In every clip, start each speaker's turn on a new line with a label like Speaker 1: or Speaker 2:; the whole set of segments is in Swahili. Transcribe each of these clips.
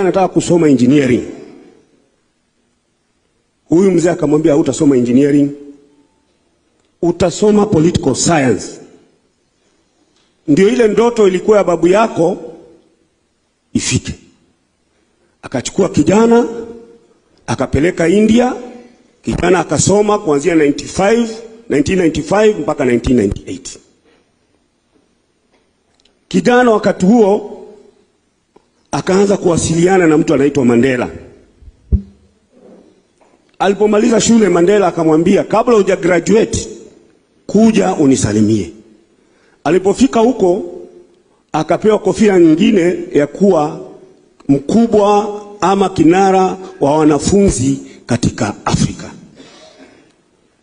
Speaker 1: Anataka kusoma engineering. Huyu mzee akamwambia, hutasoma engineering, utasoma political science. Ndio ile ndoto ilikuwa ya babu yako ifike. Akachukua kijana akapeleka India, kijana akasoma kuanzia 1995 mpaka 1998. Kijana wakati huo akaanza kuwasiliana na mtu anaitwa Mandela. Alipomaliza shule, Mandela akamwambia, kabla huja graduate kuja unisalimie. Alipofika huko akapewa kofia nyingine ya kuwa mkubwa ama kinara wa wanafunzi katika Afrika.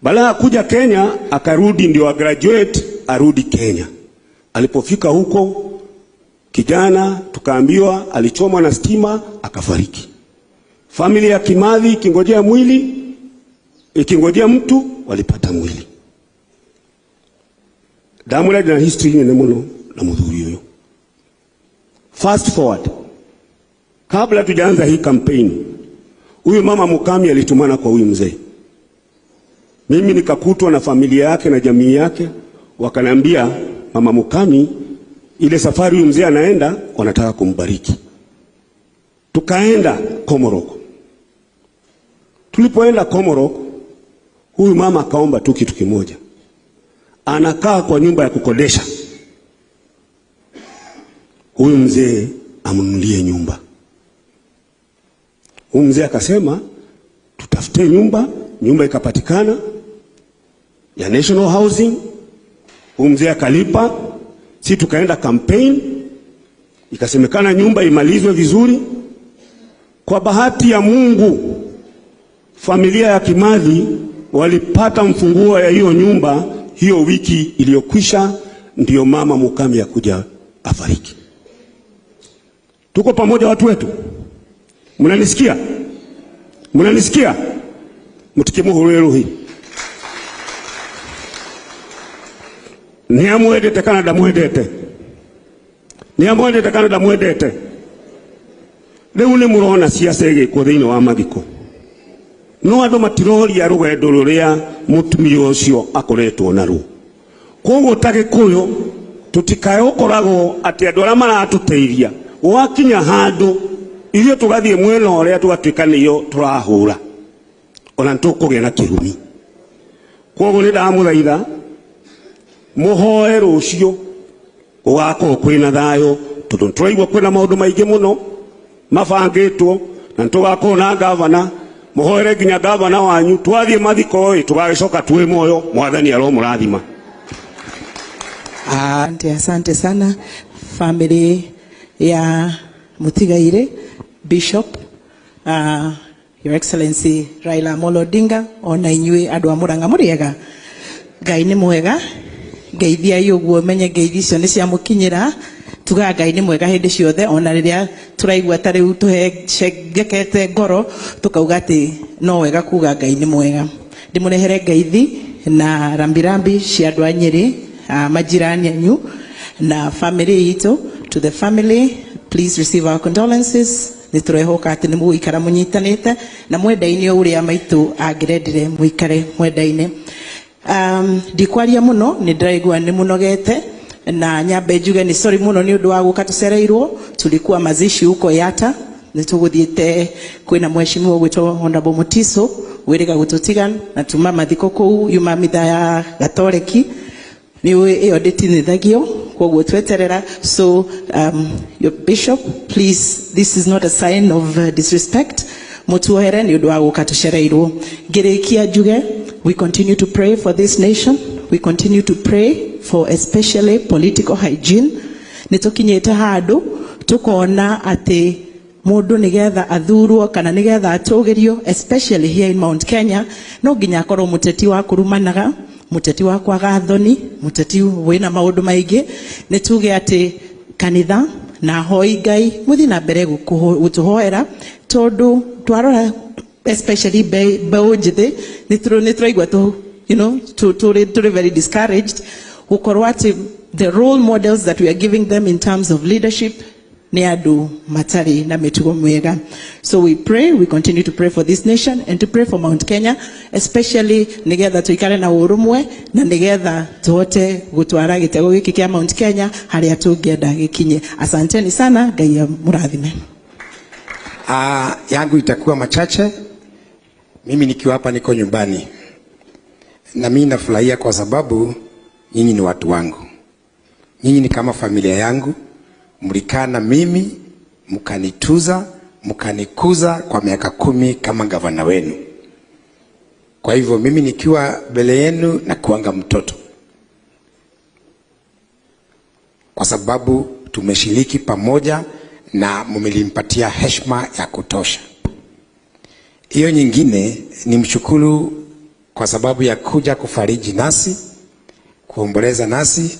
Speaker 1: Baada ya kuja Kenya akarudi, ndio a graduate arudi Kenya. Alipofika huko kijana tukaambiwa alichomwa na stima akafariki. Familia ya Kimathi ikingojea mwili, ikingojea mtu, walipata mwili. Ndamwĩra na history nene muno na muthuri uyu. Fast forward, kabla tujaanza hii campaign, huyu mama Mukami alitumana kwa huyu mzee. Mimi nikakutwa na familia yake na jamii yake, wakanambia mama Mukami, ile safari huyu mzee anaenda, wanataka kumbariki. Tukaenda Komoroko. Tulipoenda Komoroko, huyu mama akaomba tu kitu kimoja. Anakaa kwa nyumba ya kukodesha, huyu mzee amnunulie nyumba. Huyu mzee akasema tutafute nyumba. Nyumba ikapatikana ya National Housing. Huyu mzee akalipa, si tukaenda campaign, ikasemekana nyumba imalizwe vizuri. Kwa bahati ya Mungu, familia ya Kimathi walipata mfunguo ya hiyo nyumba hiyo wiki iliyokwisha, ndiyo mama Mukami akuja afariki. Tuko pamoja watu wetu? Mnanisikia? Mnanisikia? Mtikimuhurwe hii. Niamwendete kana ndamwendete? Niamwendete kana ndamwendete? Riu ni murona ciaca igikwo thiini wa mathiko, no andu matiroria rugendo ruria mutumia ucio akoretwo naruo. Koguo ta Gikuyu tutikae gukoragwo ati andu aria maratuteithia gwakinya handu ithuĩ tugathiĩ mwena ũrĩa tũgatuĩka nĩyo tũrahũra, ona nĩtũkũgĩa na kĩrumi. Koguo nĩ ndamũthaitha mũhoe rũciũ gũgakorwo kwĩna thayũ, tondũ nĩtũraigua kwĩna maũndũ maingĩ mũno mabangĩtwo, na nĩtũgakorwo na gavana. Mũhoere nginya gavana wanyu, twathiĩ mathiko ĩ tũgagĩcoka twĩ muoyo. Mwathani aromũrathima.
Speaker 2: Asante, asante sana family ya Mutigaire, Bishop, Your Excellency Raila Amolo Odinga, ona inyuĩ andũ a Murang'a mũrĩega. Ngai nĩ mwega, ngeithiai ũguo menye ngeithi icio nĩ ciamũkinyĩra. Tugaga Ngai nĩ mwega hĩndĩ ciothe, ona rĩrĩa tũraigua ta rĩu tũhengekete ngoro, tũkauga atĩ no wega kuga Ngai nĩ mwega. Ndĩmũrehere ngeithi na rambirambi cia andũ a Nyĩrĩ, majirani anyu na family itũ. To the family, please receive our condolences. Nĩ tũrehoka atĩ nĩ mũgũikara mũnyitanĩte na mwendaine o ũrĩa maitũ angĩrendire mũikare mwendaine. Ndikwaria mũno, nĩ ndĩraigua nĩ mũnogete, na nyambe njuge nĩ sorry mũno nĩ ũndũ wa gũka tũcereirwo. Tulikuwa mazishi huko Yata, nĩ tũgũthiĩte kwĩna mheshimiwa ũgwĩtwo Honorable Mutiso wĩrĩga gũtũtiga, na tuma mathiko kũu yuma mitha ya Gatoreki nĩ ĩyo ndĩtinithagio, koguo tweterera. So your bishop, please, this is not a sign of disrespect, mutuohere nĩ ũndũ wa gũka tũcereirwo. Ngĩrĩkia njuge, we continue to pray for this nation, we continue to pray for especially political hygiene. Nĩ tũkinyĩte handũ tũkona atĩ mũndũ nĩgetha athurwo kana nĩgetha atũgĩrio, especially here in Mount Kenya, no nginya akorwo mũteti wa kũrumanaga, mũteti wa kwaga thoni, mũteti wĩna maũndũ maingĩ. Nĩ tuge atĩ kanitha na hoi Ngai mũthiĩ na mbere gũtũhoera, tondũ twarora especially mbeũ njĩthĩ nĩ tũraigua tũ, you know, tũrĩ very discouraged gũkorwo atĩ the role models that we are giving them in terms of leadership nĩ andũ matarĩ na mĩtugo mĩega. So we pray, we continue to pray for this nation and to pray for Mount Kenya especially, nĩgetha tũikare na ũrũmwe na nĩgetha tũhote gũtwara gĩtego gĩkĩ kĩa Mount Kenya harĩa tũngĩenda gĩkinye. Asanteni sana, Ngai amũrathime.
Speaker 3: Yangu itakuwa machache. Mimi nikiwa hapa niko nyumbani, na mimi nafurahia kwa sababu nyinyi ni watu wangu, nyinyi ni kama familia yangu. Mlikaa na mimi mkanituza, mkanikuza kwa miaka 10 kama gavana wenu. Kwa hivyo mimi nikiwa mbele yenu na kuanga mtoto, kwa sababu tumeshiriki pamoja na mmelimpatia heshima ya kutosha. Hiyo nyingine ni mshukuru kwa sababu ya kuja kufariji nasi, kuomboleza nasi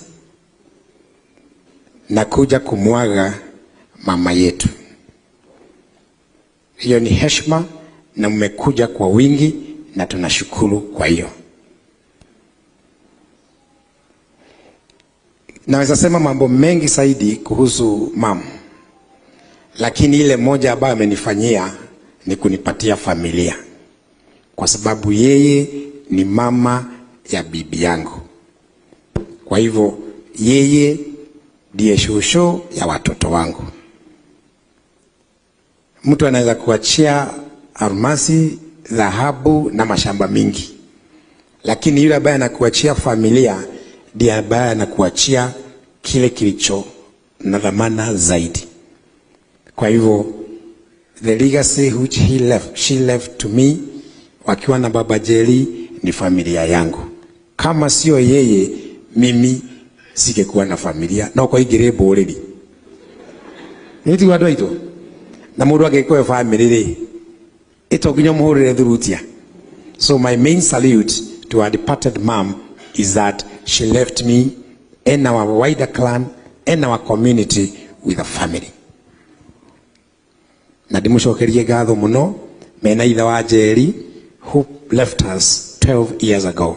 Speaker 3: na kuja kumwaga mama yetu. Hiyo ni heshima na mmekuja kwa wingi na tunashukuru kwa hiyo. Naweza sema mambo mengi zaidi kuhusu mama, lakini ile moja ambayo amenifanyia ni kunipatia familia, kwa sababu yeye ni mama ya bibi yangu. Kwa hivyo yeye ndiye shosho ya watoto wangu. Mtu anaweza kuachia almasi, dhahabu na mashamba mingi, lakini yule ambaye anakuachia familia ndiye ambaye anakuachia kile kilicho na dhamana zaidi. Kwa hivyo the legacy which he left, she left to me wakiwa na baba Jerry ni familia yangu. Kama sio yeye, mimi singekuwa na familia. Na kwa igire boreri. Niti watu aito. Na mundu angekuwa family ri, ito nginya muhurire thurutia. So my main salute to our departed mom is that she left me and our wider clan and our community with a family. Na ndimucokerie ngatho muno mena ithe wa Jerry who left us 12 years ago.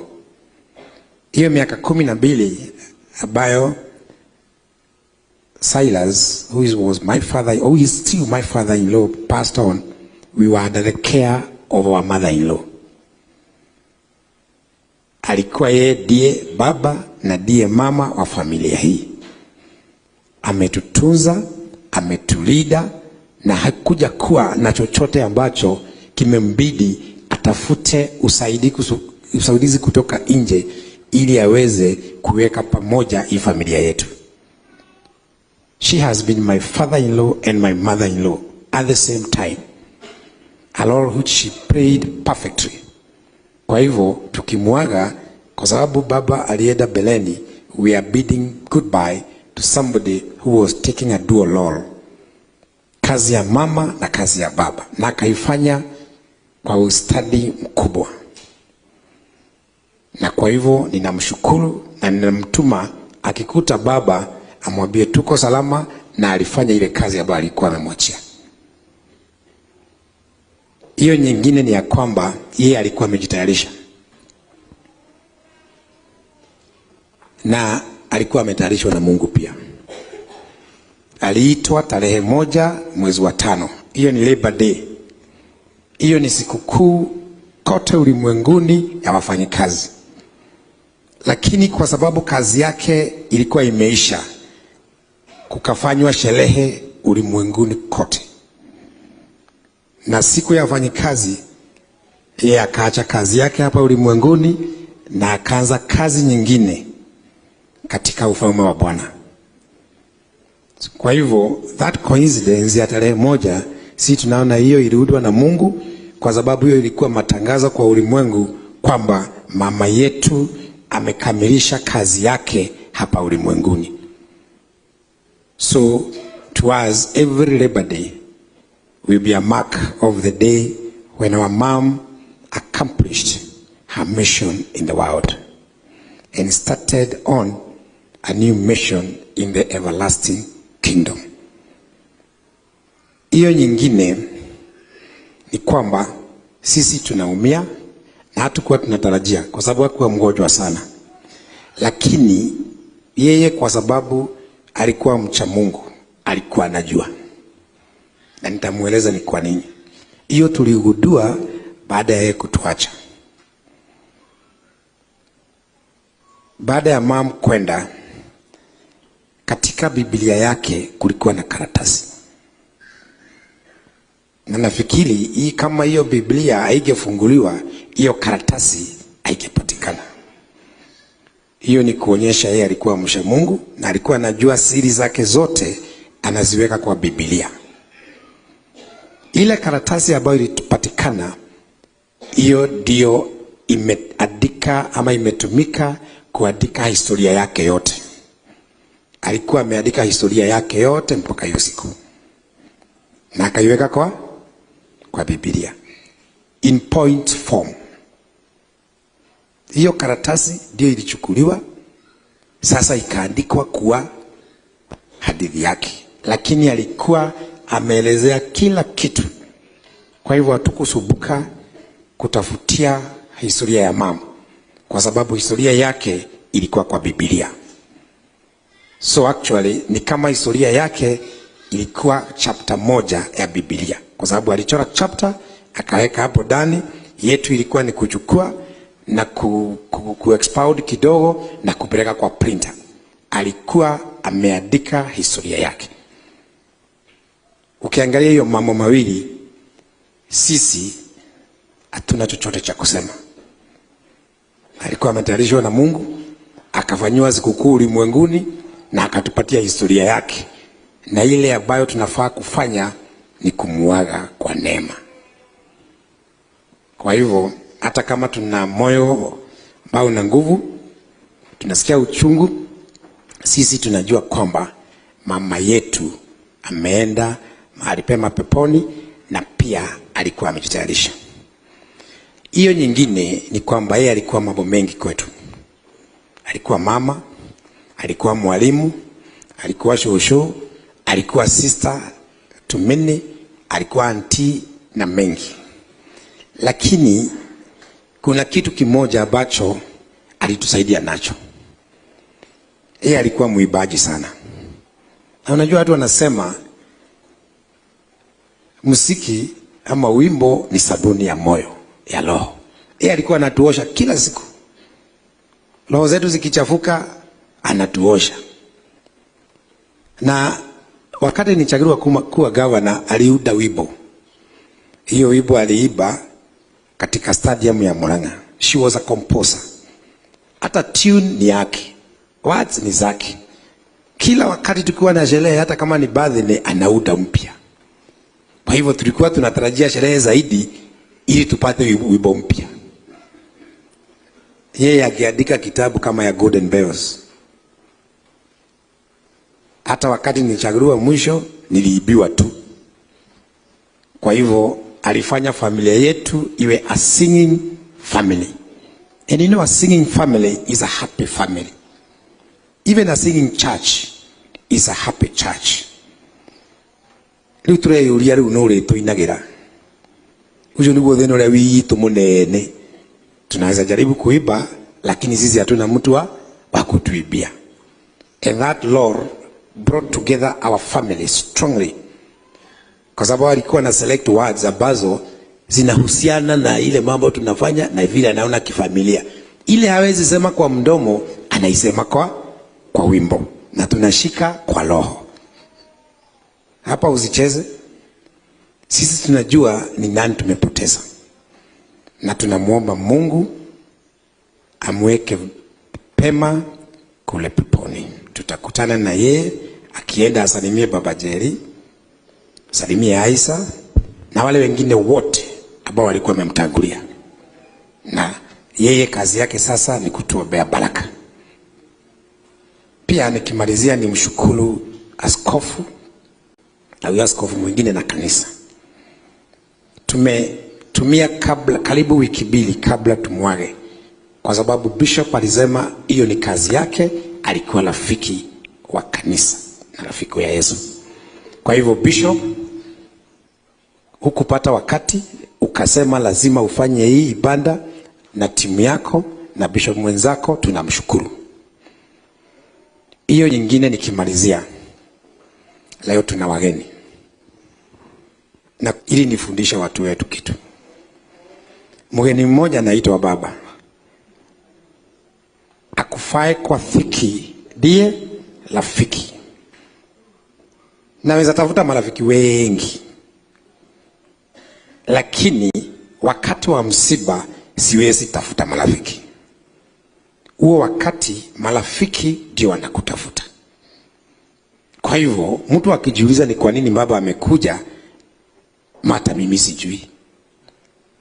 Speaker 3: Hiyo miaka 12 ambayo Silas, who was my father, who is still my father-in-law, passed on, we were under the care of our mother-in-law. Alikuwa yeye ndiye baba na ndiye mama wa familia hii. Ametutunza, ametulinda na hakuja kuwa na chochote ambacho kimembidi atafute usaidizi kutoka nje ili aweze kuweka pamoja hii familia yetu. She has been my father-in-law and my mother-in-law at the same time, a role which she played perfectly. Kwa hivyo tukimwaga, kwa sababu baba alienda beleni, we are bidding goodbye to somebody who was taking a dual role, kazi ya mama na kazi ya baba, na akaifanya kwa ustadi mkubwa. Na kwa hivyo ninamshukuru na ninamtuma akikuta baba amwambie tuko salama, na alifanya ile kazi ambayo alikuwa amemwachia. Hiyo nyingine ni ya kwamba yeye alikuwa amejitayarisha, na alikuwa ametayarishwa na Mungu pia. Aliitwa tarehe 1 mwezi wa 5. Hiyo ni Labor Day. Hiyo ni sikukuu kote ulimwenguni ya wafanyikazi. Lakini kwa sababu kazi yake ilikuwa imeisha, kukafanywa sherehe ulimwenguni kote. Na siku ya wafanyikazi, yeye akaacha kazi yake hapa ulimwenguni na akaanza kazi nyingine katika ufalme wa Bwana. Kwa hivyo that coincidence ya tarehe 1, si tunaona hiyo iliundwa na Mungu, kwa sababu hiyo ilikuwa matangazo kwa ulimwengu kwamba mama yetu amekamilisha kazi yake hapa ulimwenguni. So to us every Labor Day will be a mark of the day when our mom accomplished her mission in the world and started on a new mission in the everlasting kingdom. Hiyo nyingine ni kwamba sisi tunaumia na hatukuwa tunatarajia, kwa sababu hakuwa mgonjwa sana. Lakini yeye kwa sababu alikuwa mcha Mungu, alikuwa anajua, na nitamueleza ni kwa nini. Hiyo tuligundua baada ya yeye kutuacha. Baada ya mam kwenda, katika Biblia yake kulikuwa na karatasi. Na nafikiri hii kama hiyo Biblia haigefunguliwa, hiyo karatasi haigepatikana. Hiyo ni kuonyesha yeye alikuwa mcha Mungu na alikuwa anajua siri zake zote anaziweka kwa Biblia. Ile karatasi ambayo ilipatikana, hiyo ndio imeandika ama imetumika kuandika historia yake yote. Alikuwa ameandika historia yake yote mpaka hiyo siku, na akaiweka kwa Biblia in point form. Hiyo karatasi ndio ilichukuliwa sasa ikaandikwa kuwa hadithi yake, lakini alikuwa ameelezea kila kitu. Kwa hivyo hatukusumbuka kutafutia historia ya mama, kwa sababu historia yake ilikuwa kwa Biblia. So actually ni kama historia yake ilikuwa chapter 1 ya Biblia, kwa sababu alichora chapter akaweka hapo ndani. Yetu ilikuwa ni kuchukua na ku expound kidogo na kupeleka kwa printer. Alikuwa ameandika historia yake. Ukiangalia hiyo mambo mawili, sisi hatuna chochote cha kusema. Alikuwa ametayarishwa na Mungu, akafanywa sikukuu ulimwenguni na akatupatia historia yake. Na ile ambayo tunafaa kufanya ni kumuaga kwa neema. Kwa hivyo hata kama tuna moyo ambao una nguvu, tunasikia uchungu, sisi tunajua kwamba mama yetu ameenda mahali pema peponi na pia alikuwa amejitayarisha. Hiyo nyingine ni kwamba yeye alikuwa mambo mengi kwetu. Alikuwa mama, alikuwa mwalimu, alikuwa shosho, alikuwa sister to many, alikuwa auntie na mengi. Lakini kuna kitu kimoja ambacho alitusaidia nacho. Yeye alikuwa muibaji sana. Na unajua watu wanasema muziki ama wimbo ni sabuni ya moyo, ya roho. Yeye alikuwa anatuosha kila siku. Roho zetu zikichafuka anatuosha. Na wakati nilichaguliwa kuwa governor, aliuda wimbo. Hiyo wimbo aliiba katika stadium ya Murang'a. She was a composer. Hata tune ni yake, words ni zake. Kila wakati tukiwa na sherehe, hata kama ni birthday, anauda mpya. Kwa hivyo tulikuwa tunatarajia sherehe zaidi ili tupate wimbo mpya. Yeye akiandika kitabu kama ya Golden Bells. Hata wakati nilichaguliwa mwisho, niliibiwa tu. Kwa hivyo alifanya familia yetu iwe a singing family. And you know, a singing family is a happy family. Even a singing church is a happy church. Riu tureyuria riu no urituinagira. Ucio niguo thina uria witu munene. Tunaweza jaribu kuiba, lakini sisi hatuna mtu wa kutuibia. And that Lord brought together our family strongly. Kwa sababu alikuwa na select words ambazo zinahusiana na ile mambo tunafanya na vile anaona kifamilia. Ile hawezi sema kwa mdomo, anaisema kwa wimbo. Na tunashika kwa roho. Hapa usicheze. Sisi tunajua ni nani tumepoteza. Na tunamuomba Mungu amweke pema kule peponi. Tutakutana na yeye akienda asalimie Baba Jerry, salimie Aisha na wale wengine wote ambao walikuwa wamemtangulia. Na yeye kazi yake sasa ni kutuombea baraka. Pia nikimalizia ni mshukuru askofu na huyo askofu mwingine na kanisa. Tumetumia karibu wiki 2 kabla tumwage, kwa sababu bishop alisema hiyo ni kazi yake, alikuwa rafiki wa kanisa na rafiki wa Yesu. Kwa hivyo bishop, hukupata wakati ukasema lazima ufanye hii ibada na timu yako na bishop mwenzako, tunamshukuru. Hiyo nyingine nikimalizia, Leo tuna wageni, na ili nifundishe watu wetu kitu. Mgeni mmoja anaitwa baba, akufae kwa dhiki ndiye rafiki. Naweza tafuta marafiki wengi, lakini wakati wa msiba siwezi tafuta marafiki. Huo wakati marafiki ndio wanakutafuta. Kwa hivyo mtu akijiuliza ni kwa nini baba amekuja, mata mimi sijui,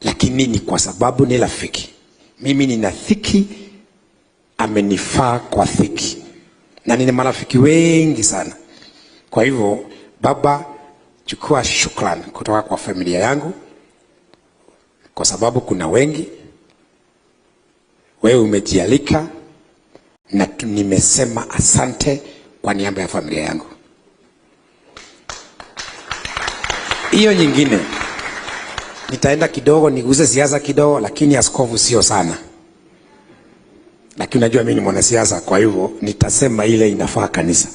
Speaker 3: lakini ni kwa sababu ni rafiki. Mimi nina dhiki, amenifaa kwa dhiki, na nina marafiki wengi sana. Kwa hivyo baba, chukua shukrani kutoka kwa familia yangu, kwa sababu kuna wengi. Wewe umejialika na nimesema asante kwa niaba ya familia yangu. Hiyo nyingine nitaenda kidogo niguze siasa kidogo, lakini askofu sio sana, lakini unajua mimi ni mwanasiasa, kwa hivyo nitasema ile inafaa kanisa.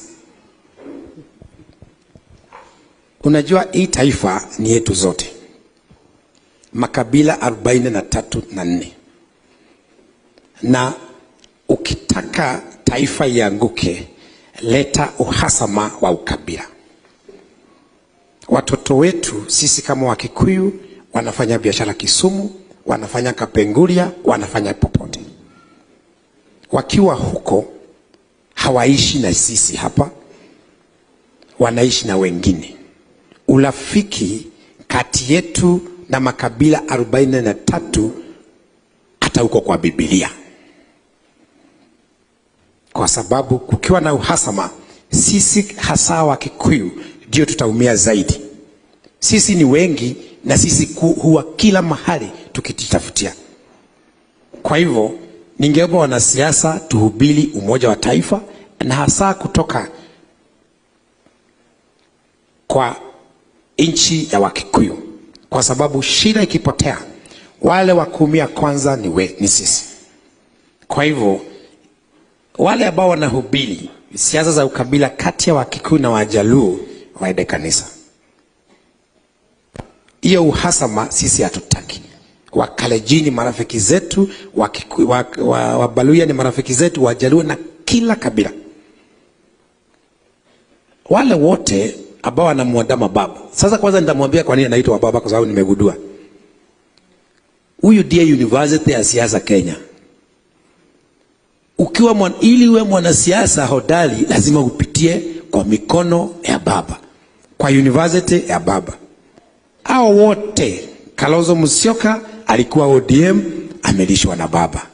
Speaker 3: Unajua hii taifa ni yetu zote, makabila 43 na 4, na ukitaka taifa ianguke, leta uhasama wa ukabila. Watoto wetu sisi kama Wakikuyu wanafanya biashara Kisumu, wanafanya Kapenguria, wanafanya popote. Wakiwa huko hawaishi na sisi hapa, wanaishi na wengine. Urafiki kati yetu na makabila 43 hata huko kwa Biblia. Kwa sababu kukiwa na uhasama, sisi hasa Wakikuyu ndio tutaumia zaidi. Sisi ni wengi na sisi huwa kila mahali tukijitafutia. Kwa hivyo ningeomba wanasiasa tuhubiri umoja wa taifa, na hasa kutoka kwa nchi ya Wakikuyu, kwa sababu shida ikipotea wale wa kuumia kwanza ni sisi. Kwa hivyo wale ambao wanahubiri siasa za ukabila kati ya Wakikuyu na Wajaluo waende kanisa. Hiyo uhasama sisi hatutaki. Wakalenjin ni marafiki zetu, Wabaluya ni marafiki zetu, Wajaluo na kila kabila. Wale wote ambao wanamuandama baba. Sasa kwanza nitamwambia kwa nini anaitwa baba, kwa sababu nimegundua huyu ndiye university ya siasa Kenya. Ili uwe mwanasiasa hodari lazima upitie kwa mikono ya baba, kwa university ya baba. Hao wote, Kalonzo Musyoka alikuwa ODM, amelishwa na baba.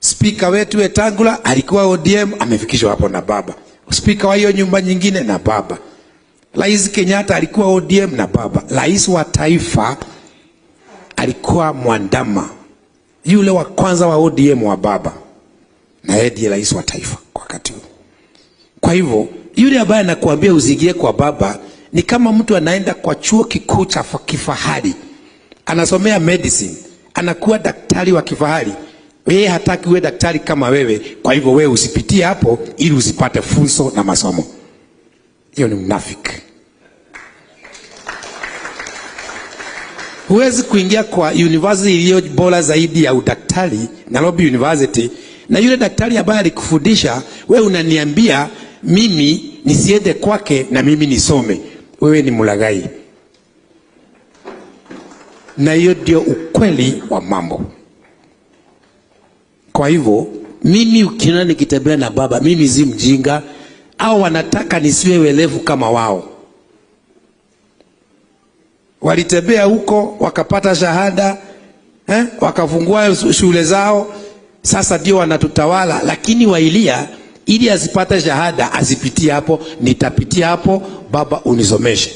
Speaker 3: Speaker wetu Wetangula alikuwa ODM, amefikishwa hapo na baba. Speaker wa hiyo nyumba nyingine na baba. Rais Kenyatta alikuwa ODM na baba. Rais wa taifa alikuwa Mwandama, yule wa kwanza wa ODM wa baba, na yeye ndiye rais wa taifa kwa wakati huo. Kwa hivyo yule ambaye anakuambia usiingie kwa baba ni kama mtu anaenda kwa chuo kikuu cha kifahari, anasomea medicine, anakuwa daktari wa kifahari. Yeye hataki uwe daktari kama wewe, kwa hivyo wewe usipitie hapo ili usipate funzo na masomo. Hiyo ni mnafiki. Huwezi kuingia kwa university iliyo bora zaidi ya udaktari, Nairobi University, na yule daktari ambaye alikufundisha wewe unaniambia mimi nisiende kwake na mimi nisome. Wewe ni mulaghai. Na hiyo ndio ukweli wa mambo. Kwa hivyo mimi ukiona nikitembea na baba, mimi si mjinga, au wanataka nisiwe welevu kama wao. Walitembea huko wakapata shahada, wakafungua shule zao, sasa ndio wanatutawala. Lakini wailia ili asipate shahada asipitie hapo, nitapitia hapo, baba unisomeshe.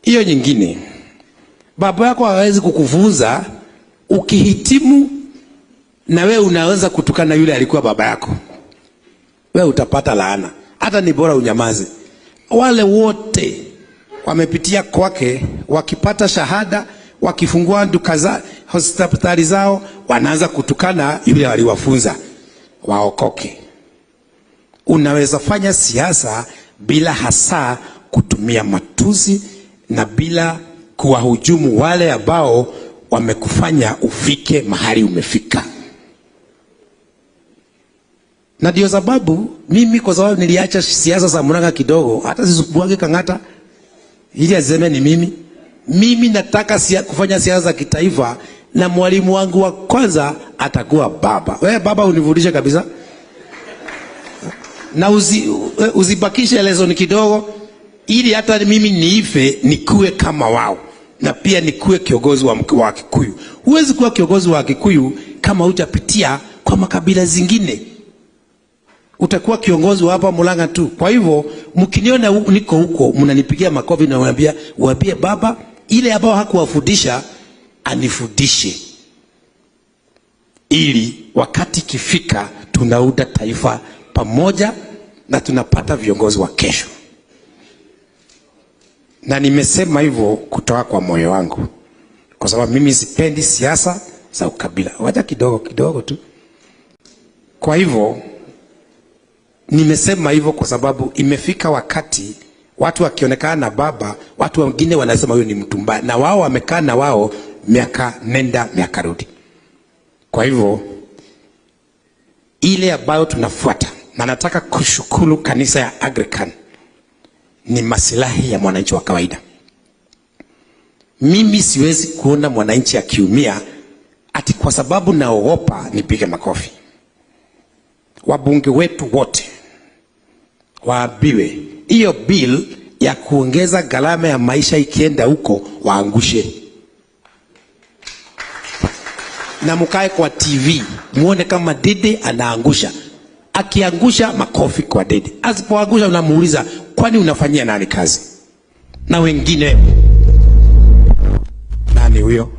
Speaker 3: Hiyo nyingine, baba yako hawezi kukufunza ukihitimu na wewe unaweza kutukana yule alikuwa baba yako. Wewe utapata laana. Hata ni bora unyamaze. Wale wote wamepitia kwake, wakipata shahada, wakifungua duka za hospitali zao, wanaanza kutukana yule waliwafunza waokoke. Unaweza fanya siasa bila hasa kutumia matusi na bila kuwahujumu wale ambao wamekufanya ufike mahali umefika. Na ndio sababu mimi, kwa sababu niliacha siasa za Murang'a kidogo, hata sisubuange Kang'ata ili aseme ni mimi. Mimi nataka kufanya siasa za kitaifa, na mwalimu wangu wa kwanza atakuwa baba. Wewe baba unifundishe kabisa. Na uzibakishe lesson kidogo ili hata mimi niife nikue kama wao, na pia nikue kiongozi wa Kikuyu. Huwezi kuwa kiongozi wa Kikuyu kama hujapitia kwa makabila zingine. Utakuwa kiongozi wa hapa Murang'a tu. Kwa hivyo mkiniona niko huko mnanipigia makofi na mnaambia, waambie baba ile ambao hakuwafundisha anifundishe, ili wakati kifika tunauda taifa pamoja na tunapata viongozi wa kesho. Na nimesema hivyo kutoka kwa moyo wangu, kwa sababu mimi sipendi siasa za ukabila. Wacha kidogo kidogo tu. Kwa hivyo nimesema hivyo kwa sababu imefika wakati watu wakionekana na baba, watu wengine wanasema huyu ni mtu mbaya, na wao wamekaa na wao miaka nenda miaka rudi. Kwa hivyo ile ambayo tunafuata, na nataka kushukuru kanisa ya Anglican, ni masilahi ya mwananchi wa kawaida. Mimi siwezi kuona mwananchi akiumia ati kwa sababu naogopa nipige makofi. Wabunge wetu wote waambiwe hiyo bill ya kuongeza gharama ya maisha ikienda huko waangushe. Na mkae kwa TV muone kama Dede anaangusha. Akiangusha, makofi kwa Dede. Asipoangusha unamuuliza, kwani unafanyia nani kazi? Na wengine, nani huyo?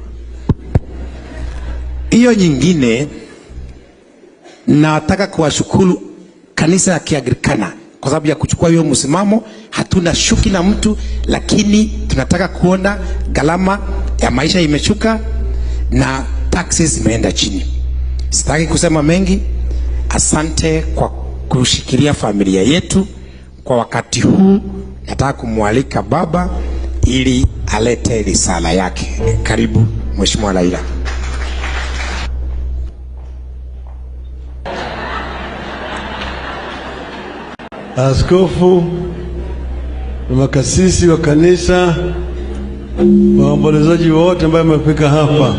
Speaker 3: Hiyo nyingine, nataka kuwashukuru kanisa ya Kianglikana kwa sababu ya kuchukua hiyo msimamo. Hatuna shuki na mtu, lakini tunataka kuona gharama ya maisha imeshuka na taxes zimeenda chini. Sitaki kusema mengi. Asante kwa kushikilia familia yetu kwa wakati huu. Nataka kumwalika baba ili alete risala yake. Karibu Mheshimiwa Raila.
Speaker 4: Askofu na makasisi wa kanisa, waombolezaji wote ambao wamefika hapa.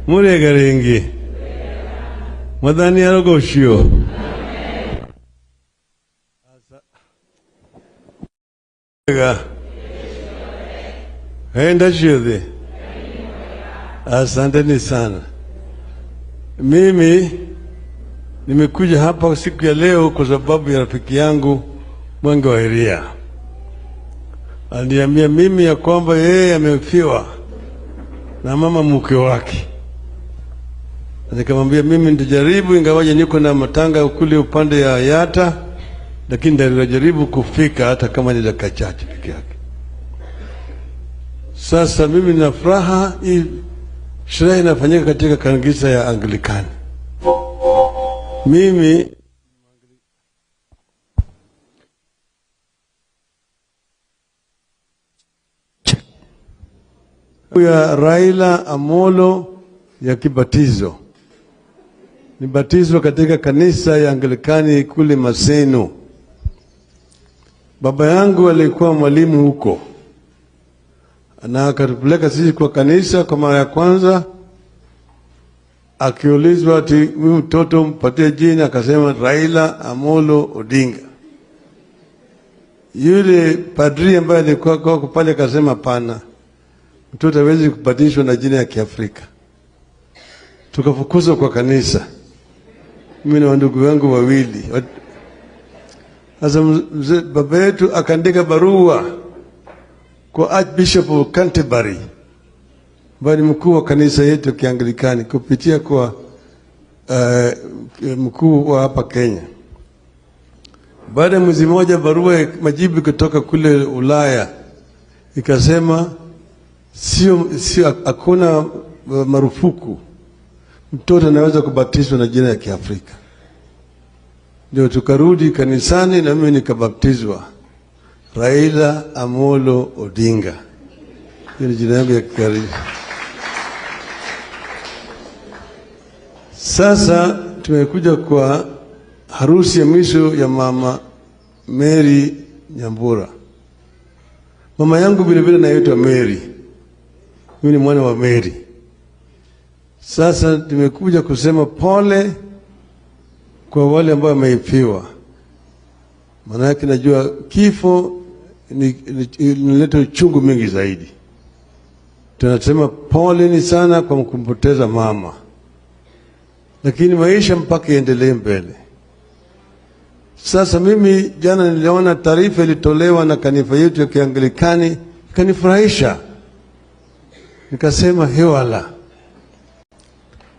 Speaker 4: Murega ringi. Mwathani arogocio. Henda ciothe. Asanteni sana. Mimi nimekuja hapa siku ya leo kwa sababu ya rafiki yangu Mwangi wa Iria. Aliniambia mimi ya kwamba yeye amefiwa na mama mke wake. Nikamwambia mimi nitajaribu, ingawaje niko na matanga kule upande ya Yata, lakini nitajaribu kufika hata kama ni dakika chache peke yake. Sasa mimi nina furaha, hii sherehe inafanyika katika kanisa ya Anglikana. Mimi ya Raila Amolo ya kibatizo. Nibatizwa katika kanisa ya Anglikani kule Maseno. Baba yangu alikuwa mwalimu huko, na akatupeleka sisi kwa kanisa kwa mara ya kwanza. Akiulizwa ati huyu mtoto mpatie jina, akasema Raila Amolo Odinga. Yule padri ambaye alikuwa kwa pale akasema pana, mtoto hawezi kubatizwa na jina ya Kiafrika. Tukafukuzwa kwa kanisa, mimi na ndugu wangu wawili. Sasa baba yetu akaandika barua kwa Archbishop of Canterbury, ambaye ni mkuu wa kanisa yetu Kianglikani, kupitia kwa mkuu wa hapa Kenya. Baada ya mwezi mmoja, barua majibu kutoka kule Ulaya ikasema sio, hakuna marufuku, mtoto anaweza kubatizwa na jina ya Kiafrika. Ndio tukarudi kanisani na mimi nikabatizwa Raila Amolo Odinga. Hiyo ni jina yangu ya kikaribu. Sasa tumekuja kwa harusi ya mwisho ya Mama Mary Nyambura. Mama yangu vile vile naitwa Mary. Mimi ni mwana wa Mary. Sasa tumekuja kusema pole kwa wale ambao wameifiwa. Maana yake najua kifo inaleta uchungu mingi zaidi. Tunasema pole ni sana kwa kumpoteza mama, lakini maisha mpaka iendelee mbele. Sasa mimi jana niliona taarifa ilitolewa na kanisa yetu ya Kianglikani, ikanifurahisha. Nikasema hewala.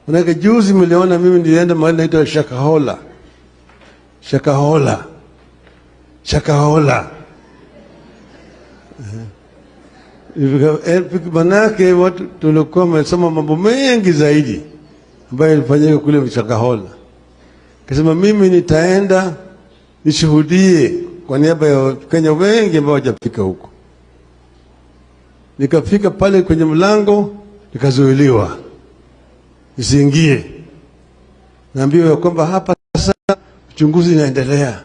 Speaker 4: Manake juzi mliona mimi nilienda mahali naitwa Shakahola. Shakahola. Shakahola. Manake watu tulikuwa wamesoma mambo mengi zaidi ambayo ilifanyika kule Shakahola. Kasema mimi nitaenda nishuhudie kwa niaba ya Wakenya wengi ambao hawajafika huko. Nikafika pale kwenye mlango nikazuiliwa nisiingie. Naambiwa kwamba hapa sasa uchunguzi unaendelea.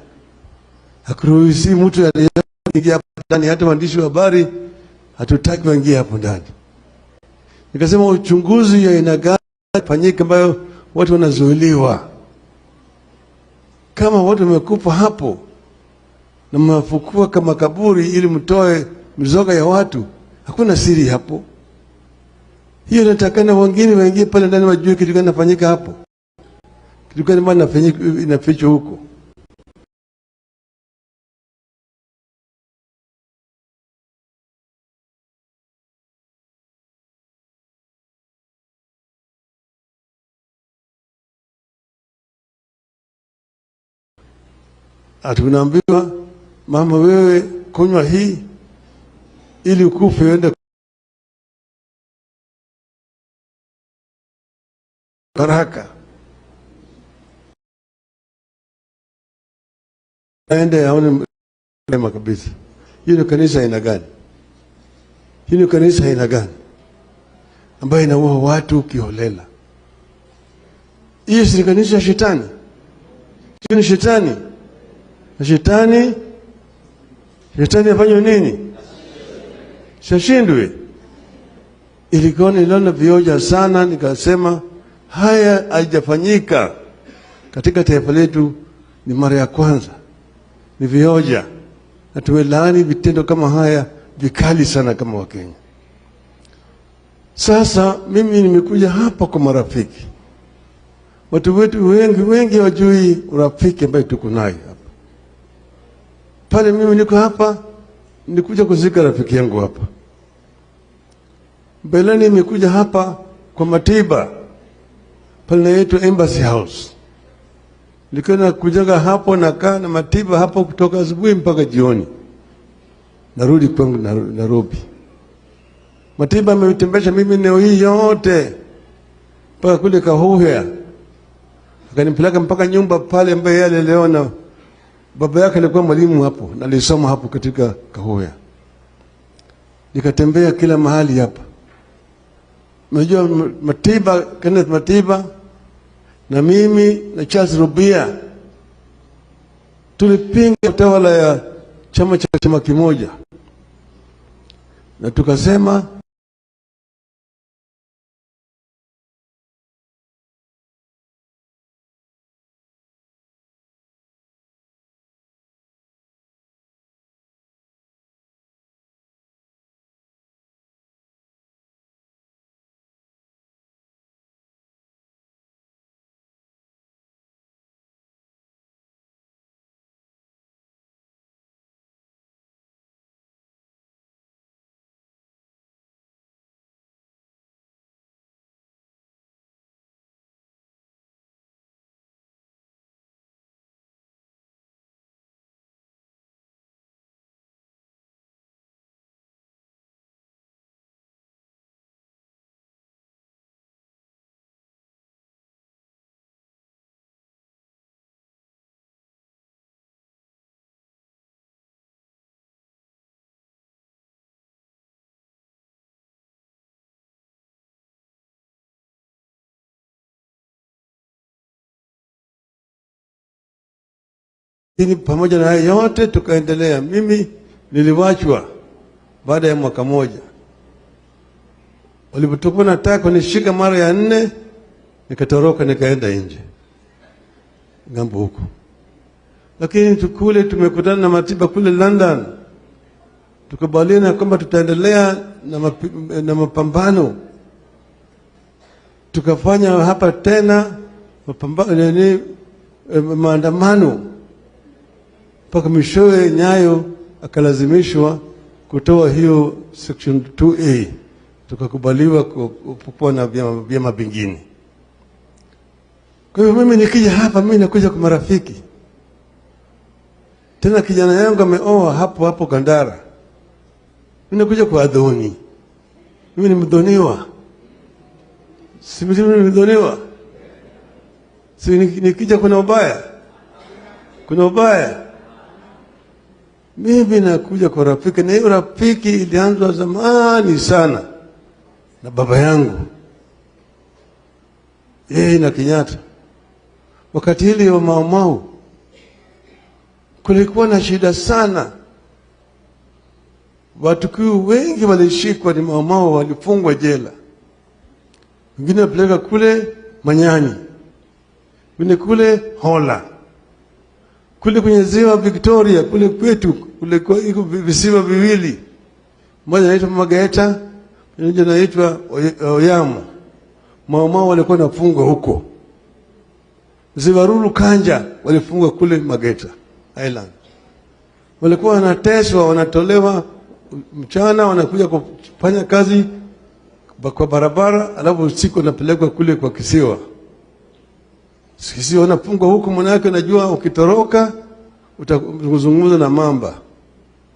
Speaker 4: Hakuruhusi mtu aliyeingia hapo ndani, hata waandishi wa habari hatutaki waingie hapo ndani. Nikasema uchunguzi ya aina gani fanyike ambayo watu wanazuiliwa? Kama watu wamekufa hapo na mnafukua kama kaburi ili mtoe mizoga ya watu, hakuna siri hapo. Hiyo inatakana wengine waingie pale ndani wajue kitu gani kinafanyika hapo, kitu gani maana inafichwa huko. Atunaambiwa mama, wewe kunywa hii ili ukufe uende baraka. Aende aone mema kabisa. Hiyo ni kanisa aina gani? Hiyo ni kanisa aina gani ambayo inaua watu kiholela? Hiyo si kanisa ya shetani? Hiyo ni shetani. Na shetani afanywe nini? Shashindwe. Ilikuwa niliona vioja sana, nikasema haya haijafanyika katika taifa letu, ni mara ya kwanza. Ni vioja, na tumelaani vitendo kama haya vikali sana kama Wakenya. Sasa mimi nimekuja hapa kwa marafiki. Watu wetu wengi wajui urafiki ambaye tuko nayo hapa. Pale mimi niko hapa, nilikuja kuzika rafiki yangu hapa. Mbeleni nimekuja hapa kwa Matiba, pale naitwa Embassy House. Nilikuwa nakujaga hapo, nakaa na Matiba hapo kutoka asubuhi mpaka jioni. Narudi kwangu Nairobi. Matiba ametembesha mimi eneo hii yote mpaka kule Kahuhia. Akanipeleka mpaka nyumba pale ambaye yeye aliona baba yake alikuwa mwalimu hapo na alisoma hapo katika Kahuhia. Nikatembea kila mahali hapa. Unajua Matiba, Kenneth Matiba na mimi na Charles Rubia tulipinga utawala ya chama cha chama kimoja, na tukasema Lakini pamoja na hayo yote tukaendelea. Mimi niliwachwa baada ya mwaka moja. Walipokuwa nataka kunishika mara ya 4, nikatoroka nikaenda nje ngambo huko. Lakini tukule tumekutana na Matiba kule London, tukubaliana kwamba tutaendelea na mapambano. Tukafanya hapa tena mapambano, maandamano mpaka mwishowe Nyayo akalazimishwa kutoa hiyo section 2A, tukakubaliwa kuwa na vyama vingine. Kwa hiyo mimi nikija hapa, mimi nakuja kwa marafiki. Tena kijana yangu ameoa hapo hapo Kandara. Mimi nakuja kwa adhoni. Mimi ni mdhoniwa. Si mimi ni mdhoniwa. Si nikija kuna ubaya. Kuna ubaya. Mimi nakuja kwa rafiki, na hiyo rafiki ilianza zamani sana na baba yangu, yeye na Kenyatta. Wakati ile wa Mau Mau kulikuwa na shida sana. Watu wengi walishikwa ni Mau Mau, walifungwa jela. Wengine wapeleka kule Manyani, wengine kule Hola, kule kwenye ziwa Victoria, kule kwetu kule iko visiwa viwili, mmoja anaitwa Mageta, mmoja anaitwa Oyamo. Mau Mau walikuwa wanafungwa huko. Ziwa Ruru Kanja walifungwa kule Mageta Island. Walikuwa wanateswa, wanatolewa mchana, wanakuja kufanya kazi kwa barabara, alafu usiku wanapelekwa kule kwa kisiwa. Kisiwa wanafungwa huko, mwanake unajua ukitoroka utazungumza na mamba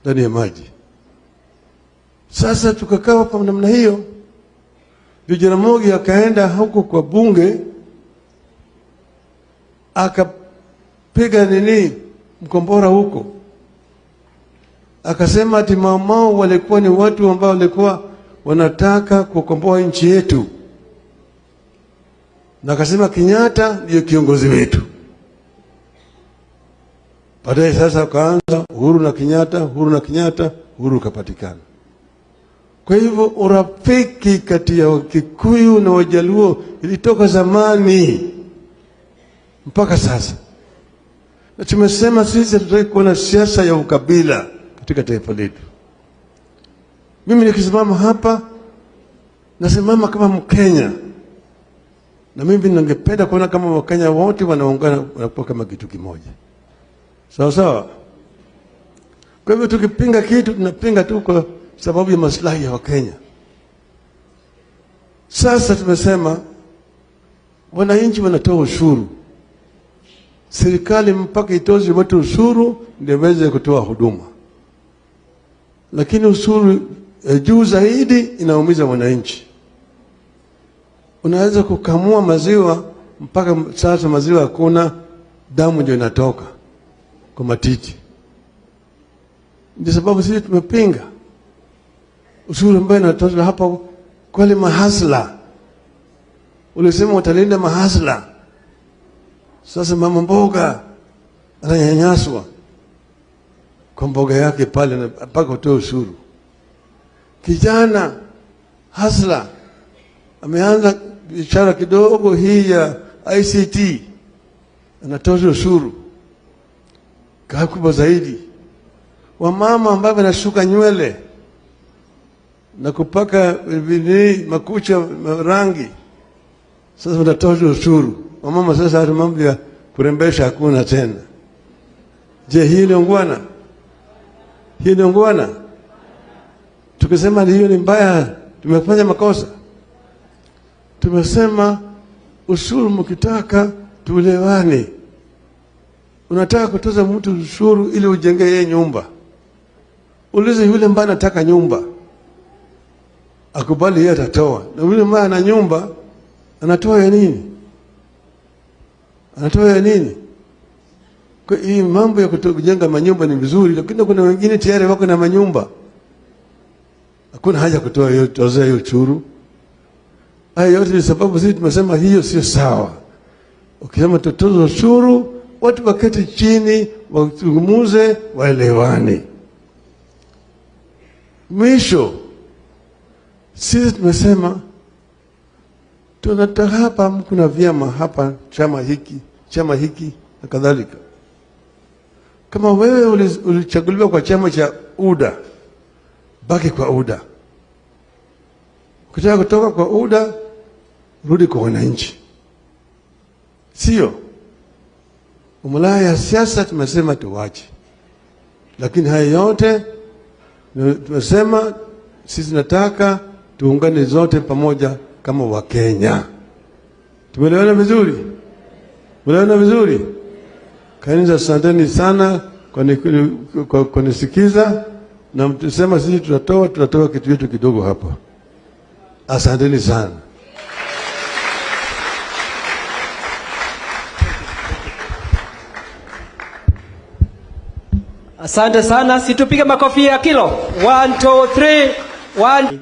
Speaker 4: ndani ya maji. Sasa tukakaa hapa namna hiyo. Jaramogi akaenda huko kwa bunge, akapiga mkombora huko. Akasema ati Mau Mau walikuwa ni watu ambao walikuwa wanataka kukomboa nchi yetu. Na akasema Kenyatta ndiyo kiongozi wetu. Baadaye sasa akaanza Uhuru na Kenyatta, Uhuru na Kenyatta, Uhuru ukapatikana. Kwa hivyo urafiki kati ya Kikuyu na Wajaluo ilitoka zamani mpaka sasa. Na tumesema sisi hatutaki kuona siasa ya ukabila katika taifa letu. Mimi nikisimama hapa nasimama kama Mkenya. Na mimi ningependa kuona kama Wakenya wote wanaungana, wanakuwa kama kitu kimoja. Sawa sawa. Kwa hivyo tukipinga kitu tunapinga tu kwa sababu ya maslahi ya Wakenya. Sasa tumesema wananchi wanatoa ushuru. Serikali mpaka itoze watu ushuru ndio iweze kutoa huduma. Lakini ushuru juu zaidi inaumiza wananchi. Unaweza kukamua maziwa mpaka sasa maziwa hakuna, damu ndio inatoka kwa matiti. Ndio sababu sisi tumepinga ushuru ambayo inatoka hapa kwa wale mahasla. Ulisema utalinda mahasla. Sasa mama mboga ananyanyaswa kwa mboga yake pale mpaka utoe ushuru. Kijana hasla ameanza biashara kidogo hii ya ICT, anatoza ushuru kubwa zaidi. Wamama ambao wanashuka nywele na kupaka makucha rangi, sasa wanatoza ushuru. Wamama sasa hata mambo ya kurembesha hakuna tena. Je, hii ni ungwana? Hii ni ungwana? Tukisema hiyo ni mbaya, tumefanya makosa. Tumesema ushuru mkitaka tuelewane. Unataka kutoza mtu ushuru ili ujenge yeye nyumba. Ulize yule ambaye anataka nyumba, akubali yeye atatoa. Na yule ambaye ana nyumba anatoa ya nini? Anatoa ya nini? Kwa hii mambo ya kujenga manyumba ni vizuri, lakini kuna wengine tayari wako na manyumba. Hakuna haja kutoa hiyo toza hiyo ushuru. Haya yote ni sababu sisi tumesema hiyo sio sawa. Ukisema tutoze ushuru, watu waketi chini wazungumuze, waelewane. Mwisho, sisi tumesema tunataka hapa, kuna vyama hapa, chama hiki na kadhalika. Kama wewe ulichaguliwa kwa chama cha UDA, baki kwa UDA. Ukitaka kutoka kwa UDA, rudi kwa wananchi. Sio umalaya ya siasa tumesema tuwache. Lakini haya yote tumesema sisi tunataka tuungane zote pamoja kama Wakenya. Tumeelewana vizuri? Tumeelewana vizuri? Kanisa, asanteni sana kwa kunisikiza, na mtusema sisi tutatoa kitu yetu kidogo hapa. Asanteni sana.
Speaker 5: Asante sana, situpige makofi ya kilo. 1 2 3 1.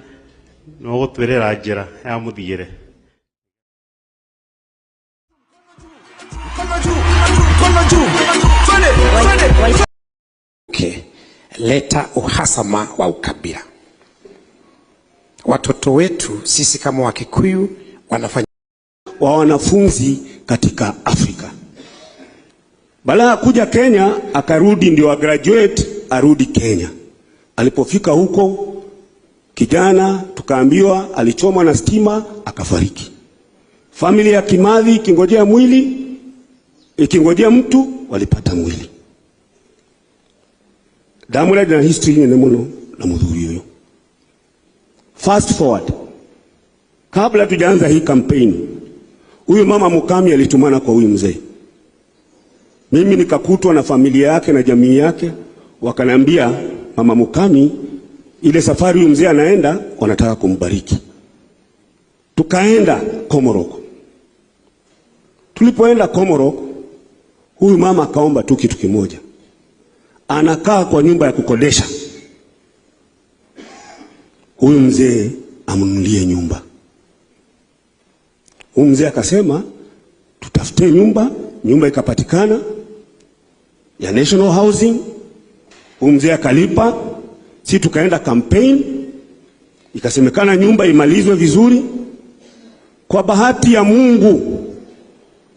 Speaker 6: No gutwirira njira ya muthiire.
Speaker 3: Okay. Leta uhasama wa ukabila. Watoto wetu sisi kama Wakikuyu wanafanya
Speaker 1: wa wanafunzi katika Afrika. Balaa kuja Kenya akarudi, ndio graduate arudi Kenya. Alipofika huko kijana tukaambiwa alichomwa na stima akafariki. Familia ya Kimathi ikingojea mwili, ikingojea mtu, walipata mwili. Damula na history ni muno na mudhuri huyo. Fast forward, kabla tujaanza hii campaign, huyu mama Mukami alitumana kwa huyu mzee. Mimi nikakutwa na familia yake na jamii yake, wakanambia mama Mukami ile safari huyu mzee anaenda wanataka kumbariki. Tukaenda Komoroko. Tulipoenda Komoroko, huyu mama akaomba tu kitu kimoja. Anakaa kwa nyumba ya kukodesha. Huyu mzee amnunulie nyumba. Huyu mzee akasema tutafute nyumba, nyumba ikapatikana ya National Housing. Huyu mzee akalipa, si tukaenda campaign, ikasemekana nyumba imalizwe vizuri. Kwa bahati ya Mungu,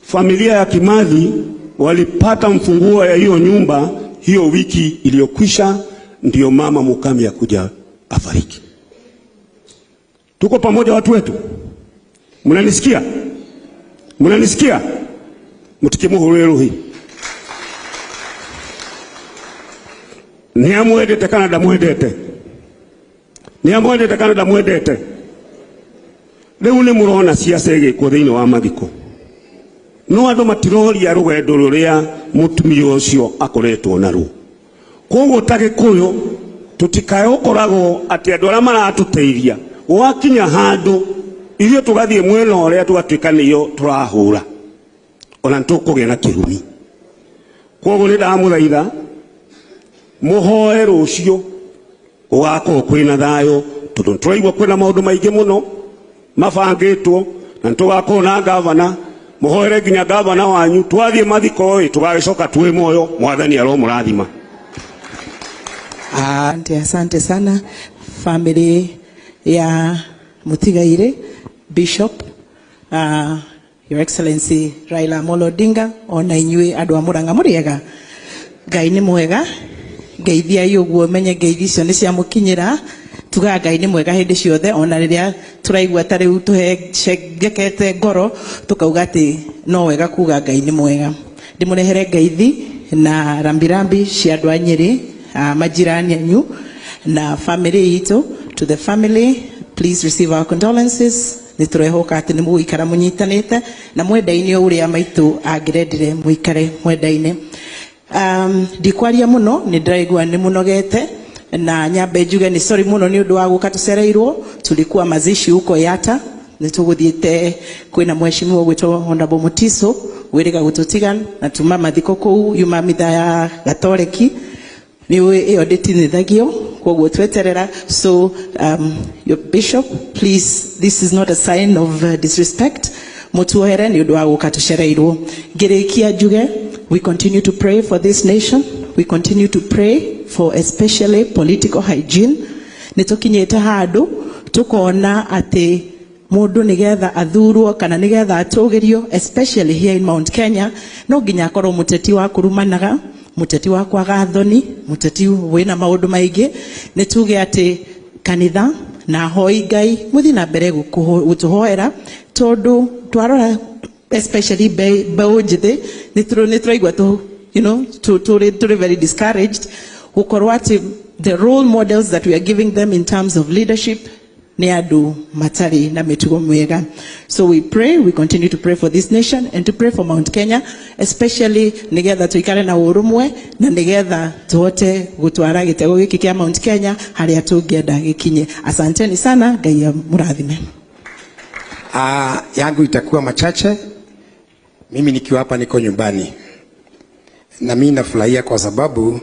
Speaker 1: familia ya Kimathi walipata mfunguo ya hiyo nyumba hiyo wiki iliyokwisha, ndiyo mama Mukami akuja afariki. Tuko pamoja watu wetu? Mnanisikia? Mnanisikia? Mutikimuhureruhi. Niamwendete kana ndamwendete? Niamwendete kana ndamwendete? Riu ni murona siasa igikwo thiini wa mathiko. No andu matiroria rugendo ruria mutumia ucio akoretwo naruo. Koguo ta Gikuyu tutikae gukoragwo ati andu aria maratuteithia gwakinya handu ithuĩ tugathiĩ mwena ũrĩa tugatuĩka nĩyo tũrahũra, ona nĩtũkũgĩa na kĩrumi. Koguo nĩ ndamũthaitha mũhoe rũciũ gũgakorwo kwĩna thayũ, tondũ nĩtũraigua kwĩna maũndũ maingĩ mũno mabangĩtwo, na nĩtũgakorwo na gavana. Mũhoere nginya gavana wanyu, twathiĩ mathiko ĩ tũgagĩcoka twĩ muoyo. Mwathani aromũrathima.
Speaker 2: Asante, asante sana family ya Mutigaire, Bishop, Your Excellency Raila Amolo Odinga, ona inyuĩ andũ a Murang'a mũrĩega. Ngai nĩ mwega, ngeithiai ũguo menye ngeithi icio nĩ ciamũkinyĩra. Tugaga Ngai nĩ mwega hĩndĩ ciothe, ona rĩrĩa tũraigua ta rĩu tũhengekete ngoro tukauga atĩ no wega kuga Ngai nĩ mwega. Ndĩmũrehere ngeithi na rambirambi cia andũ a Nyĩrĩ, majirani anyu na family itũ. To the family, please receive our condolences. Nĩtũrehoka atĩ nĩ mũgũikara mũnyitanĩte na mwendaine o ũrĩa maitũ angĩrendire mũikare mwendaine. Ndikwaria mũno, nĩ ndĩraigua nĩ mũnogete, na nyambe njuge nĩ sorry mũno nĩ ũndũ wa gũka tũcereirwo. Tulikuwa mazishi huko Yata, nĩtũgũthiĩte kwĩna mheshimiwa gwĩtwo Honorable Mutiso wĩrĩga gũtũtiga, na tuma mathiko kũu yuma mitha ya Gatoreki nĩ ĩyo ndĩtinithagio, koguo tweterera. So your bishop, please, this is not a sign of disrespect. Mutuohere nĩ ũndũ wa gũka tũcereirwo. Ngĩrĩkia njuge We continue to pray for this nation. We continue to pray for especially political hygiene. Nĩ tũkinyĩte handũ tukona atĩ mũndũ nĩgetha athurwo kana nĩgetha atũgĩrio, especially here in Mount Kenya, no nginya akorwo mũteti wa kũrumanaga, mũteti wa kwaga thoni, mũteti wĩna maũndũ maingĩ. Nĩ tuge atĩ kanitha na ahoi Ngai mũthiĩ na mbere gũtũhoera, tondũ twarora especially mbeũ njĩthĩ nĩ tũraigua tũ you know tũrĩ very discouraged gũkorwo atĩ the role models that we are giving them in terms of leadership nĩ andũ matarĩ na mĩtugo mĩega. So we pray, we continue to pray for this nation and to pray for Mount Kenya especially, nĩgetha tũikare na ũrũmwe na nĩgetha tũhote gũtwara gĩtego gĩkĩ kĩa Mount Kenya harĩa tũngĩenda gĩkinye. Asanteni sana, Ngai amũrathime.
Speaker 3: Yangu itakuwa machache. Mimi nikiwa hapa niko nyumbani, na mimi nafurahia kwa sababu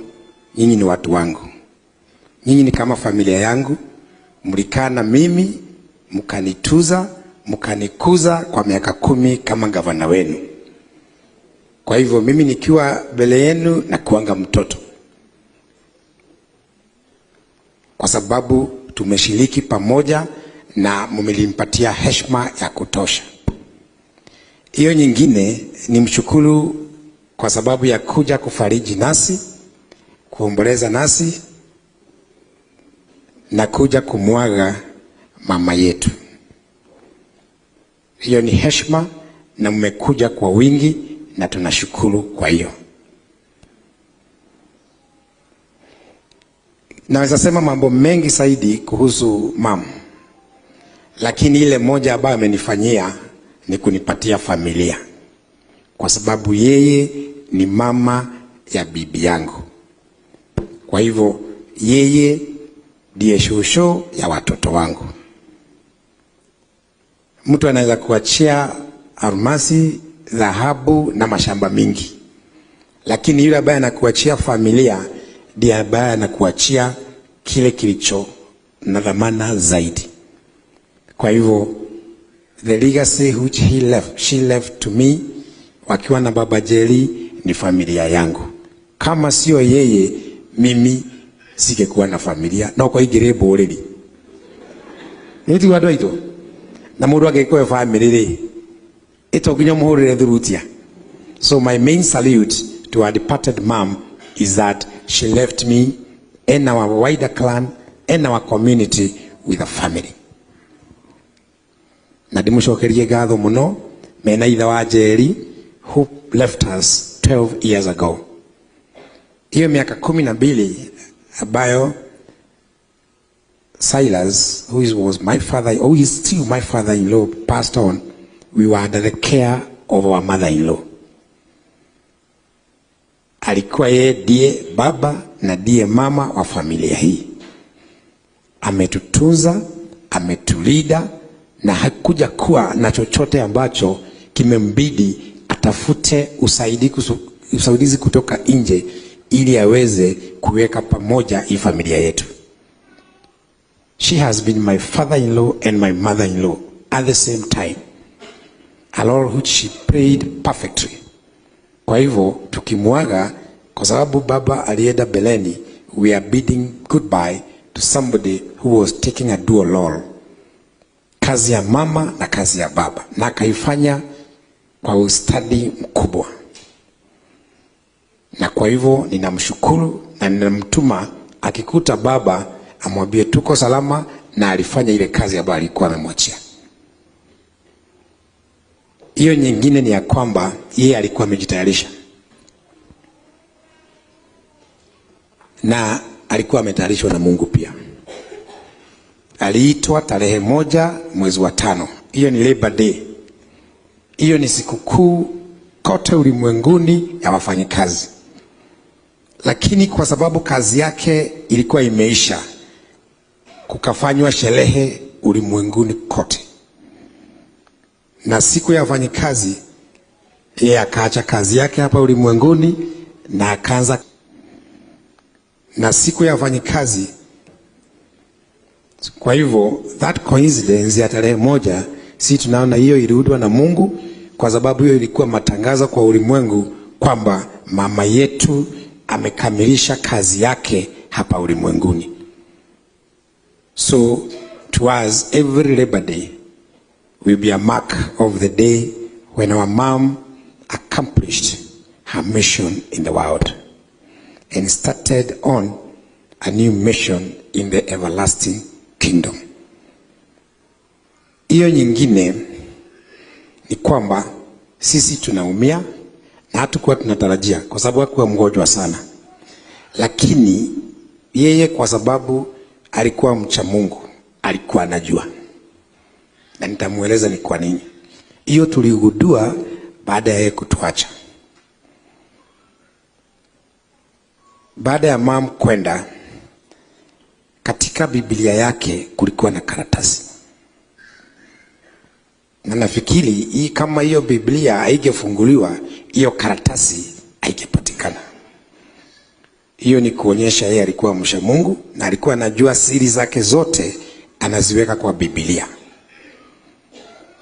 Speaker 3: nyinyi ni watu wangu, nyinyi ni kama familia yangu. Mlikaa na mimi mkanituza, mkanikuza kwa miaka 10 kama gavana wenu. Kwa hivyo mimi nikiwa mbele yenu na kuanga mtoto, kwa sababu tumeshiriki pamoja na mmelimpatia heshima ya kutosha. Hiyo nyingine ni mshukuru kwa sababu ya kuja kufariji nasi, kuomboleza nasi na kuja kumwaga mama yetu. Hiyo ni heshima na mmekuja kwa wingi na tunashukuru kwa hiyo. Naweza sema mambo mengi zaidi kuhusu mama, lakini ile moja ambayo amenifanyia ni kunipatia familia, kwa sababu yeye ni mama ya bibi yangu. Kwa hivyo yeye ndiye shosho ya watoto wangu. Mtu anaweza kuachia almasi, dhahabu na mashamba mingi, lakini yule ambaye anakuachia familia ndiye ambaye anakuachia kile kilicho na dhamana zaidi. Kwa hivyo the legacy which he left, she left to me wakiwa na baba Jerry ni familia yangu. Kama sio yeye, mimi singekuwa na familia. No kwa igire boreri. Niti watu aito. Na mundu angekuwa family ri, ito nginya muhurire thurutia. So my main salute to our departed mom is that she left me and our wider clan and our community with a family. Na ndimucokerie ngatho muno mena ithe wa Jerry who left us 12 years ago. Hiyo miaka 12 ambayo Silas, who was my father, who is still my father-in-law, passed on, we were under the care of our mother-in-law. Alikuwa yeye ndiye baba na ndiye mama wa familia hii. Ametutunza, ametulinda na hakuja kuwa na chochote ambacho kimembidi atafute usaidizi kutoka nje ili aweze kuweka pamoja hii familia yetu. She has been my father-in-law and my mother-in-law at the same time, a role which she played perfectly. Kwa hivyo tukimwaga, kwa sababu baba alienda beleni, we are bidding goodbye to somebody who was taking a dual role, kazi ya mama na kazi ya baba, na akaifanya kwa ustadi mkubwa. Na kwa hivyo ninamshukuru na ninamtuma akikuta baba amwambie tuko salama, na alifanya ile kazi ambayo alikuwa amemwachia. Hiyo nyingine ni ya kwamba yeye alikuwa amejitayarisha, na alikuwa ametayarishwa na Mungu pia. Aliitwa tarehe 1 mwezi wa 5. Hiyo ni Labor Day. Hiyo ni sikukuu kote ulimwenguni ya wafanyikazi. Lakini kwa sababu kazi yake ilikuwa imeisha, kukafanywa sherehe ulimwenguni kote. Na siku ya wafanyikazi, yeye akaacha kazi yake hapa ulimwenguni na akaanza. Na siku ya wafanyikazi, kwa hivyo that coincidence ya tarehe 1, si tunaona hiyo iliundwa na Mungu, kwa sababu hiyo ilikuwa matangazo kwa ulimwengu kwamba mama yetu amekamilisha kazi yake hapa ulimwenguni. So to us, every Labor Day will be a mark of the day when our mom accomplished her mission in the world and started on a new mission in the everlasting kingdom. Hiyo nyingine ni kwamba sisi tunaumia na hatukuwa tunatarajia, kwa sababu hakuwa mgonjwa sana, lakini yeye kwa sababu alikuwa mcha Mungu alikuwa anajua, na nitamueleza ni kwa nini. Hiyo tuligundua baada ya yeye kutuacha. Baada ya mom kwenda, katika Biblia yake kulikuwa na karatasi. Na nafikiri hii kama hiyo Biblia haigefunguliwa, hiyo karatasi haigepatikana. Hiyo ni kuonyesha yeye alikuwa mcha Mungu na alikuwa anajua siri zake zote anaziweka kwa Biblia.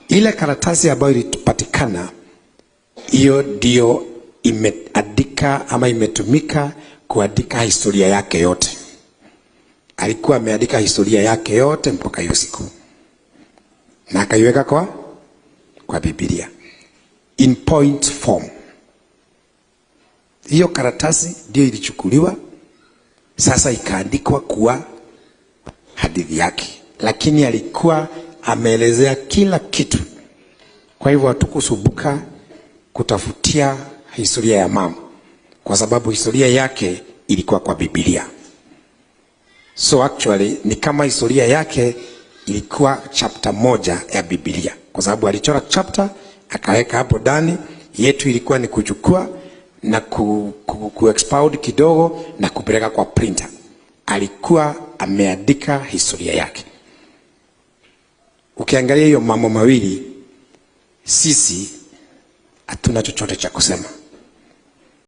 Speaker 3: Ile karatasi ambayo ilipatikana, hiyo ndio imeandika ama imetumika kuandika historia yake yote. Alikuwa ameandika historia yake yote mpaka hiyo siku, na akaiweka kwa Biblia in point form. Hiyo karatasi ndio ilichukuliwa sasa ikaandikwa kuwa hadithi yake, lakini alikuwa ameelezea kila kitu. Kwa hivyo hatukusumbuka kutafutia historia ya mama, kwa sababu historia yake ilikuwa kwa Biblia. So actually ni kama historia yake ilikuwa chapter 1 ya Biblia, kwa sababu alichora chapter akaweka hapo ndani. Yetu ilikuwa ni kuchukua na ku expound kidogo na kupeleka kwa printer. Alikuwa ameandika historia yake. Ukiangalia hiyo mambo mawili, sisi hatuna chochote cha kusema.